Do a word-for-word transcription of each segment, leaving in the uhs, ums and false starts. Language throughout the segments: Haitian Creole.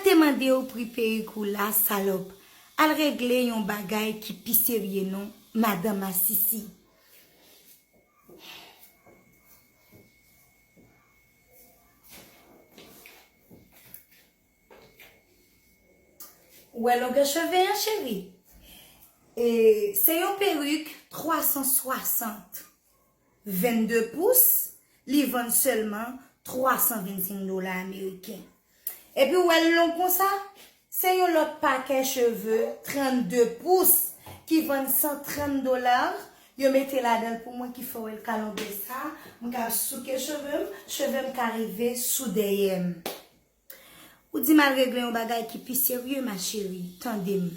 te mande w pri perik ou la, salòp. Al regle yon bagay ki pi serye non, madan masisi. Ou wè longè cheve an, cheri? E, se yon perik twa san swasant, vennde pous, li vann sèlman twa san vennsenk dola ameriken. Epi ou wè l long konsa, se yon lòt pakè cheve trannde pous ki vann san trant dola. Yo mete ladan l pou mwen ki fè w wè l ka longè sa. M ka souke cheve m, cheve m ka rive sou dèyè m. Ou di m al regle yon bagay ki pi serye, ma chérie. Tande m.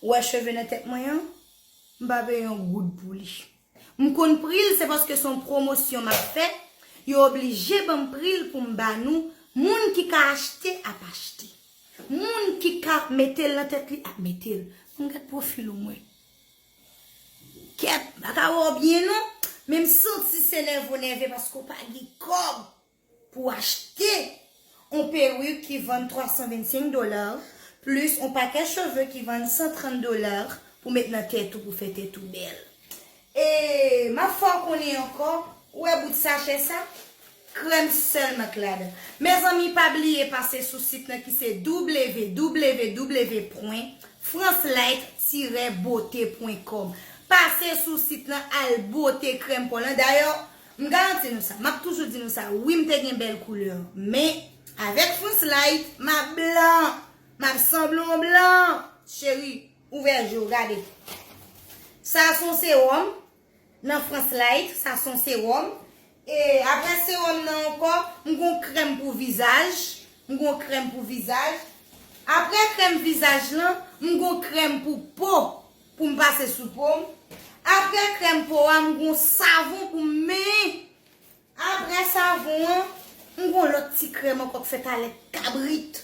Ou wè cheve nan tèt mwen an? M pa peye yon goud pou li. M konn pri l, se paske se yon pwomosyon m ap fè. Yo oblije ban m pri l pou m ba nou. Moun ki ka achte ap achte. Moun ki ka mete l nan tèt li ap mete l. M gad pwofil ou mwen. Kèt, m pa ka wè w byen non. Men m santi se nève w nève paske w pa gen kòb pou achte yon perik ki vann twa san vennsenk dola, plis yon pakèt cheve ki vann san trant dola pou met nan tèt ou pou fè tèt ou bèl. E m ap fè w konnen ankò, ou wè bout sachè sa? Krèm sèlman k ladan. Mezanmi, pa bliye pase sou sit nan ki se w w w pwen franslight tirè bote pwen kòm. Pase sou sit lan, al bote krèm pa w lan. Dayè, m garanti nou sa. M ap toujou di nou sa. Wi, m te gen bèl koulè. Men, avèk Franslight, m ap blan. M ap sanble yon blan. Cheri, ouvè je w, gade. Sa se yon sewòm nan Franslight, sa se yon sewòm. E apre sewòm nan ankò, m gon krèm pou vizaj. M gon krèm pou vizaj. Apre krèm vizaj lan, m gon krèm pou po, pou m pase sou po m. Apre krèm po a, m gon savon pou m benyen. Apre savon an, m gon lòt ti krèm ankò k fèt a lèt kabrit.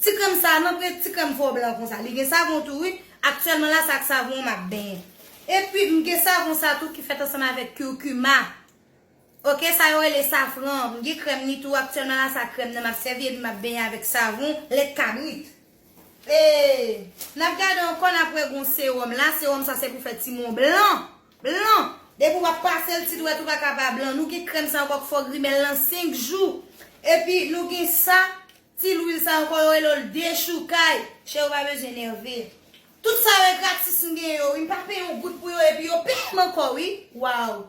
Ti krèm sa a, nan pre ti krèm fè w blan konsa. Li gen savon tou, wi. Aktyèlman la, sa ak savon an m ap benyen. Epi, m gen savon sa tou ki fèt ansanm avèk kurkuma. Oke, sa yo rele safran. M gen krèm li tou. Aktyèlman la, sa krèm nan m ap sèvi, epi m ap benyen avèk savon lèt kabrit. E, n ap gade ankò, n ap wè gon sewòm la. Sewòm sa se pou fè timoun blan. Blan. Depi w ap pase l, ti dwèt ou pa ka pa blan. Nou gen krèm sa ankò k fè w grimèl lan senk jou. Epi, nou gen sa, ti lwil sa ankò, yo rele l dechoukay. Cheri, ou pa bezwen nève. Tout sa yo e gratis m genyen yo, wi. M pa peye yon goud pou yo, epi yo peye m ankò, wi. Waw.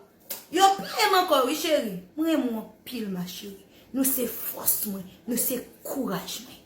Yo peye m ankò, wi, cheri. M renmen w anpil, ma chérie. Nou se fòs mwen, nou se kouraj mwen.